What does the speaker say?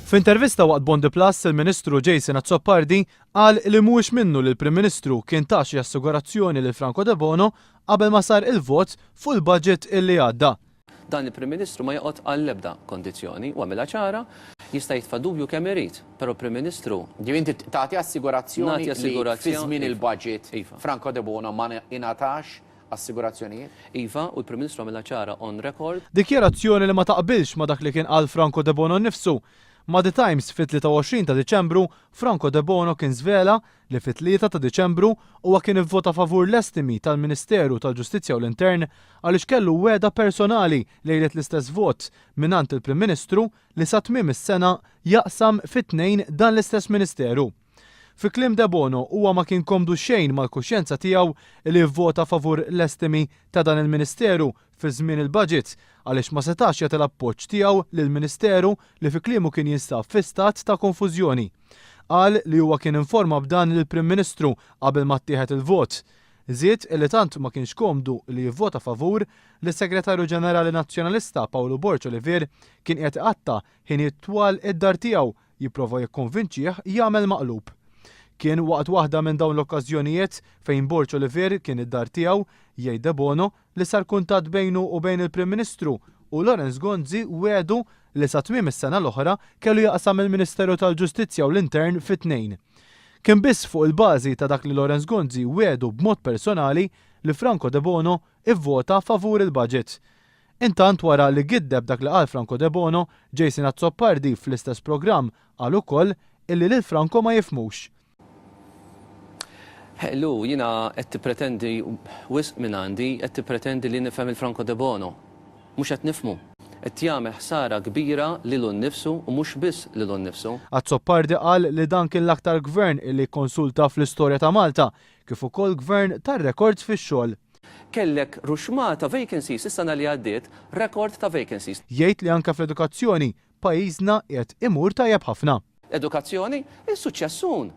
F'intervista waqt Bondi Plus, il-Ministru Jason Azzopardi qal li mhuwiex minnu li l-Prim Ministru kien ta xi assigurazzjoni lil Franco Debono qabel ma sar il-vot fuq il-budget illi għadda. Dan il-Prim Ministru ma joqgħod għall-ebda kondizzjoni u għamilha ċara, jista' jitfa' dubju kemm irid, però l-Prim Ministru. Ġifieri inti tagħti assigurazzjoni Nagħti li fi assigurazzjoni, żmien iva. il-budget Iva. Franco Debono ma ingħatax assigurazzjonijiet? Iva, u l-Prim Ministru għamilha ċara on record. Dikjarazzjoni li ma taqbilx ma' dak li kien qal Franco Debono nnifsu. Ma' The Times fit-23 ta' Diċembru, Franco Debono kien żvela li fit-tlieta ta' Diċembru huwa kien ivvota favur l-estimi tal-Ministeru tal-Ġustizzja u l-Intern għaliex kellu wegħda personali lejlet l-istess vot mingħand il-Prim Ministru li sa tmiem is-sena jaqsam fi tnejn dan l-istess Ministeru. Fi kliem Debono, huwa ma kien komdu xejn mal-kuxjenza tiegħu li vvota favur l-estimi ta' dan il-Ministeru fi żmien il-budget għaliex ma setax jagħti l-appoġġ tiegħu lil Ministeru li fi kliemu kien jinsab fi stat ta' konfużjoni. Qal li huwa kien informa b'dan lill-Prim Ministru qabel ma ttieħed il-vot. Żied li tant ma kienx komdu li jivvota favur li s-Segretarju Ġenerali Nazzjonalista Pawlu Borg Olivier kien qiegħed iqatta' ħinijiet twal id-dar tiegħu jipprova jikkonvinċih jagħmel maqlub. Kien waqt waħda minn dawn l-okkażjonijiet fejn Borg Olivier kien id-dar tiegħu, jgħid Debono, li sar kuntatt bejnu u bejn il-Prim Ministru u Lawrence Gonzi wiegħdu li sa tmiem is-sena l-oħra kellu jaqsam il-Ministeru tal-Ġustizzja u l-Intern fi tnejn. Kien biss fuq il-bażi ta' dak li Lawrence Gonzi wiegħdu b'mod personali li Franco Debono ivvota favur il-budget. Intant wara li giddeb dak li qal Franco Debono, Jason Azzopardi fl-istess programm qal ukoll illi lil Franco ma jifhmux. Lou, jiena qed tippretendi wisq mingħandi, qed tippretendi li nifhem il Franco Debono. Mhux qed nifhmu. Qed jagħmel ħsara kbira lilu nnifsu u mhux biss lilu nnifsu. Azzopardi qal li dan kien l-aktar gvern illi kkonsulta fl-istorja ta' Malta, kif ukoll gvern tar-rekords fix-xogħol. Kellek ruxmata vacancies is-sena li għaddiet, rekord ta' vacancies. Jgħid li anke fl-edukazzjoni, pajjiżna qiegħed imur tajjeb ħafna. Edukazzjoni, il-suċċessun.